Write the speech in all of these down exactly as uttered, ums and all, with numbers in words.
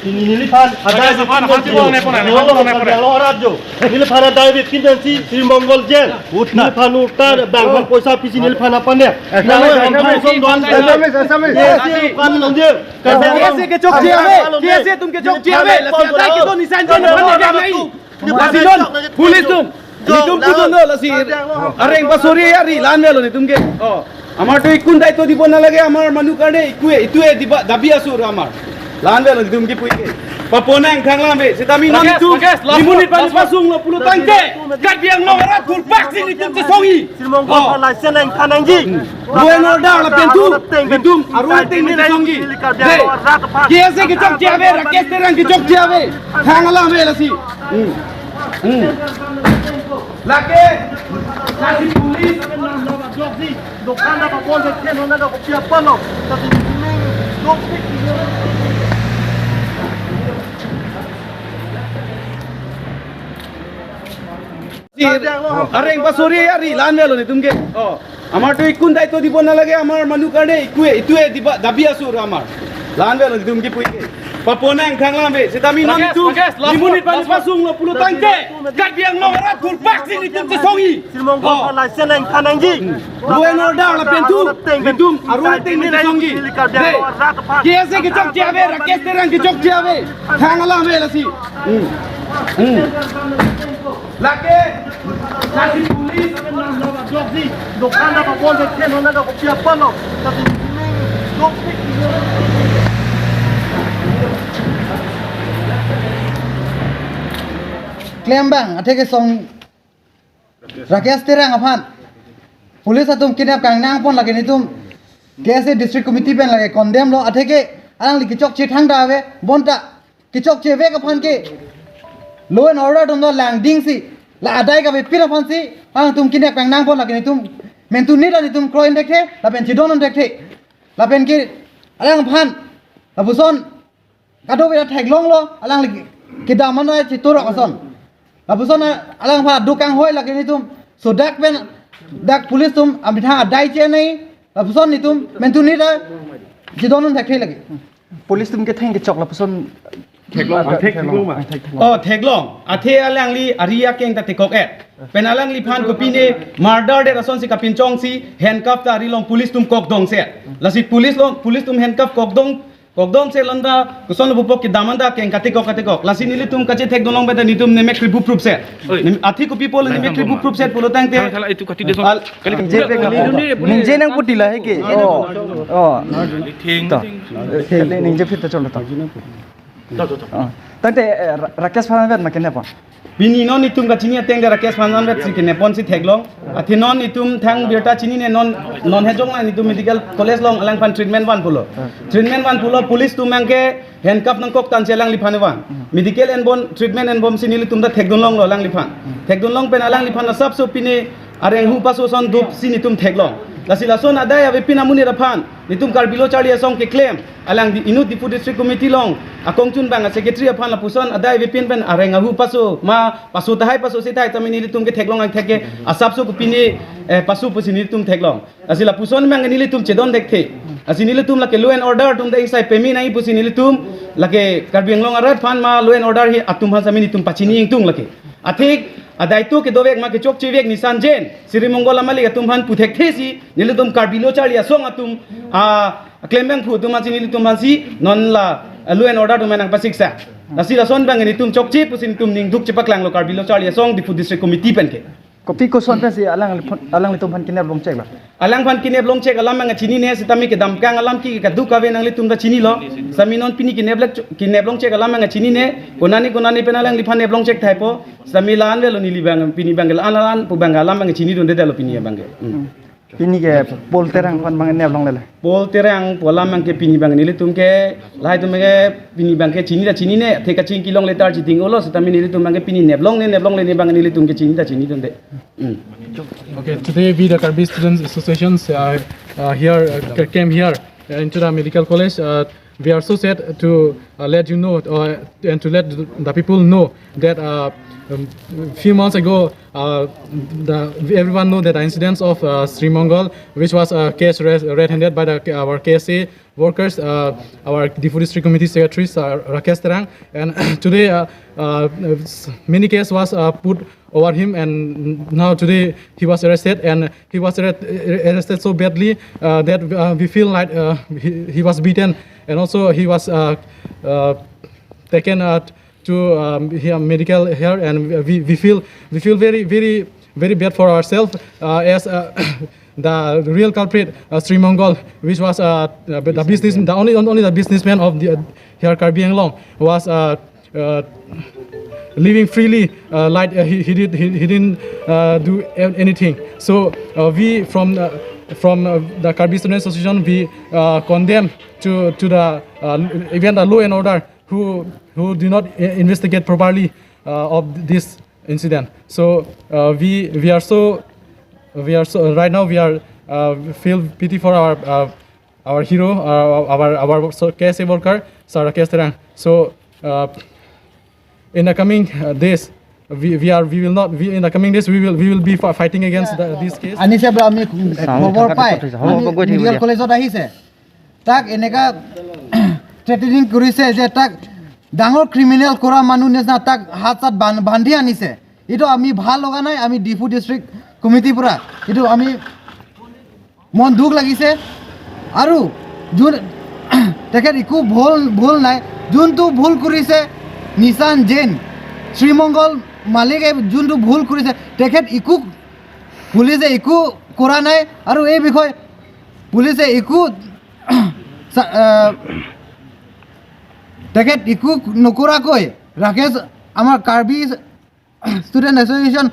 Neliphan adai, neliphan adai, neliphan utar bang poisa pisi neliphan aphan. Assamese, Assamese. Assamese kechokche ave, Assamese atum kechokche ave. Lasi adai kedo nisan jon aphan dia nai. Lasi non, police atum, netum pudun lo lasi. Areng pasori ari la-an avelo netum ke. Oh, amarto ikkun daito dibo nalage, amar manu karne ikkue, itue diba dabi asur amar. La-an avelo netum kipu ke. Papo nangkanglang ave, setame non Rakesh, netum, Rakesh, last nimun word, ipan last word. Pasung lo pulo tangte. Karbi Anglong arat thurpak si netum chesongji. Sri Mongol, oh, laisen nangkangji. Law and order lapen thu, netum aron ateng nangchesongji. Dei, K S A kechokche ave, Rakesh Terang kechokche ave. Thang alam ave lasi. Hmm. Hmm. Lake, lasi police. Areng pasori ari la-an avelo netum ke. Oh, amarto ikkun daito dibo nalage, amar manu karne ikkue, itue diba dabi asur amar. La-an avelo netum kipu ke. Papo nangkanglang ave, setame non Rakesh, netum, Rakesh, last word, last word. Nemun ipan pasung lo pulo tangte. Karbi Anglong arat thurpak si netum chesongji. Sri Mongol, oh, laisen nangkangji. Law and order lapen thu, netum aron ateng nangchesongji. Dei, K S A kechokche ave, Rakesh Terang kechokche ave. Thang alam ave lasi. Hmm. Hmm. Lake, lasi police. Klem abang, atheke song Rakesh Terang aphan police atum kidnap kangnang pon lake netum K S A District Committee pen lake condemn lo, atheke alangli kechokche thangta ave, bonta kechokche vek aphan ke law and order atum do langding si, la adai kavepin aphan si alangtum kidnap kangnang pon lake netum mentu nita netum kroi thekthe, lapen chedon thekthe. Lapen ke alangphan lapuson kadokave theklonglo, alangli kedam an cheturok ason. Lapuson alangphan aduk kanghoi lake netum. So dak pen dak police atum amethang adai chenei. Lapuson netum mentu nita chedon thekthe lake. Police atum ketheng kechok lapuson. Theklong, ah, thek-, theklong, theklong ma? Thek-, theklong. Oh, theklong. Athe alangli ari akeng ta tekok-et. Pen alangliphan kopine murder det asonsi kapinchongsi handcuff ta ari along police atum kokdong se. Lasi police along, police atum handcuff kokdong, kokdong se lon ta koson lo pupo kedam an ta akeng katekok katekok. Lasi nelitum kachethekdun long pen ta netum nemek kribuprup se. Oi. Nem-, athe kopi pulo nemek kribuprup se pulo tangte. Thala, thala, itu kati de son. Al- Kali ningje pe, ningje nangputi lahei ke. Oh. Oh. Thing. To. Kali ningje phit ta cholo to. To, to, to. Oh. Tangte, eh, Ra-, Rakesh aphan anvet ma kenep pon? Pini non netum kachini ateng de Rakesh aphan anvet si kenep ponsi theklong. Athe non netum thang birta chinine non, non hejong na netum medical college along alangphan treatment van pulo. Treatment van pulo police atum abangke handcuff nangkok tangsi alangliphan van. Medical enbom, treatment enbomsi nelitum ta thekdun longlo alangliphan. Thekdun long pen alangliphan asapso pine areng ahu paso ason dopsi netum theklong. Lasi lason adai avepin amonit aphan netum Karbi Lo Charli Asong keklem, alangli inut Diphu District Committee along akongchun abang a-secretary aphan lapuson adai avepin pen areng ahu paso ma paso tahai paso si tahai tame nelitum ketheklong angthek ke asapso kopine, eh, paso pusi nelitum theklong. Lasi lapuson abang nelitum chedon thekthe. Lasi nelitum lake law and order atum ta ingsai peme nai pusi nelitum lake Karbi Anglong arat aphan ma law and order hi atum aphan sami netum pachini ingtung lake. Athe adaito kedovek ma kechokche vek nisan jen Sri Mongol amalik atum aphan pu thekthe si nelitum Karbi Lo Charli Asong atum, ah, klembang phu atum aphansi nelitum aphansi non la, ah, law and order atum nangpasiksa. Lasi lason abang netum chokche pusi netum ning duk chepaklanglo Karbi Lo Charli Asong Diphu District Committee pen ke. Kopi koson pensi alang, alanglitum aphan kinep longcheklo? Alangphan kinep longchek alam abang chinine, setame kedamkang alam ke kadokave nanglitum ta chinilo. Sami non pini kinep lek-, kinep longchek alam abang chinine, konane konane pen alangliphan nep longchek thaipo. Sami la-an avelo neli abang, pini abangke la-an la-an pu abang alam abang chinidunde detlo pini abangke. Hmm. Pini ke Paul Terang aphan abang nep longlele. Paul Terang pu alam abangke pini abang nelitum ke, lahai atum ke pini abangke chini ta chinine, athe kachingki longle tarji ding-olo, setame nelitum abangke pini nep longne, nep longlene abang nelitum ke chini ta chinidunde. Hmm. Okay, today we, the Karbi Students Associations, uh, uh, here, uh, ca-, came here, uh, into the medical college. Uh, we are so sad to, uh, let you know, uh, and to let the people know that, uh, um, few months ago, uh, the, everyone know that the incidents of, uh, Sri Mongol, which was, uh, case res-, red-handed by the, our K S A, workers, uh, our Diphu District Committee Secretary, Sir Rakesh Terang, and today, uh, uh, s- many case was, uh, put over him, and now today he was arrested, and he was arrest- arrested so badly, uh, that, uh, we feel like, uh, he, he was beaten, and also he was, uh, uh, taken, uh, to, um, here medical here, and we, we feel, we feel very, very, very bad for ourselves, uh, as, uh, the real culprit, uh, Sri Mongol, which was, uh, uh, the business, the only, only the businessman of the, uh, here Karbi Anglong was, uh, uh, living freely, uh, like, uh, he, he did, he, he didn't, uh, do an- anything. So, uh, we from, uh, from, uh, the Karbi Students Association, we, uh, condemn to, to the, uh, even the law and order who, who do not i- investigate properly, uh, of this incident. So, uh, we, we are so, we are so, right now we are, uh, feel pity for our, uh, our hero, uh, our, our so K S A worker, Sir Rakesh Terang. So, uh, in the coming, uh, days, we, we are, we will not, we, in the coming days, we will, we will be fi- fighting against the, this case. আনিছে বোলে আমি খবৰ পাই, আমি মেডিকেল কলেজত আহিছে। তাক এনেকা থ্ৰেটেনিং কৰিছে যে তাক ডাঙৰ ক্ৰিমিনেল কৰা মানুহ নিচিনা তাক হাত চাত বান- বান্ধি আনিছে। এইটো আমি ভাল লগা নাই, আমি ডিফু ডিষ্ট্ৰিক্ট কমিটিৰ পৰা এইটো আমি মন দুখ লাগিছে। আৰু যোন তেখেত একো ভুল ভুল নাই, যোনটো ভুল কৰিছে নিশান জৈন, শ্ৰীমংগল মালিকে যোনটো ভুল কৰিছে, তেখেত একো, পুলিচে একো কৰা নাই। আৰু এই বিষয়ে পুলিচে একো চা- আহ, তেখেত একো নকৰাকৈ ৰাকেশ, আমাৰ কাৰ্বি ষ্টুডেণ্ট এছ'চিয়েশ্যন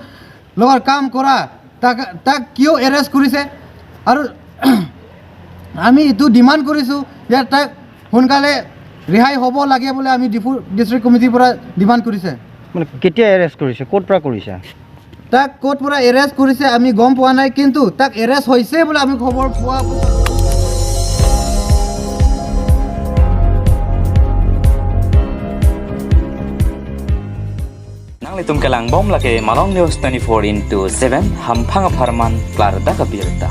লগত কাম কৰা তাক, তাক কিয় এৰেষ্ট কৰিছে? আৰু আমি এইটো ডিমাণ্ড কৰিছোঁ যে তাক সোনকালে ৰেহাই হ'ব লাগে বুলি আমি ডিফু ডিষ্ট্ৰিক্ট কমিটিৰ পৰা ডিমাণ্ড কৰিছে। মানে কেতিয়া এৰেষ্ট কৰিছে, ক'ৰ পৰা কৰিছে? তাক ক'ত পৰা এৰেষ্ট কৰিছে আমি গম পোৱা নাই, কিন্তু তাক এৰেষ্ট হৈছে বুলি আমি খবৰ পোৱা। Nanglitum kelangbom lake Malong News twenty-four into seven, hamphang apharman klardak abirta.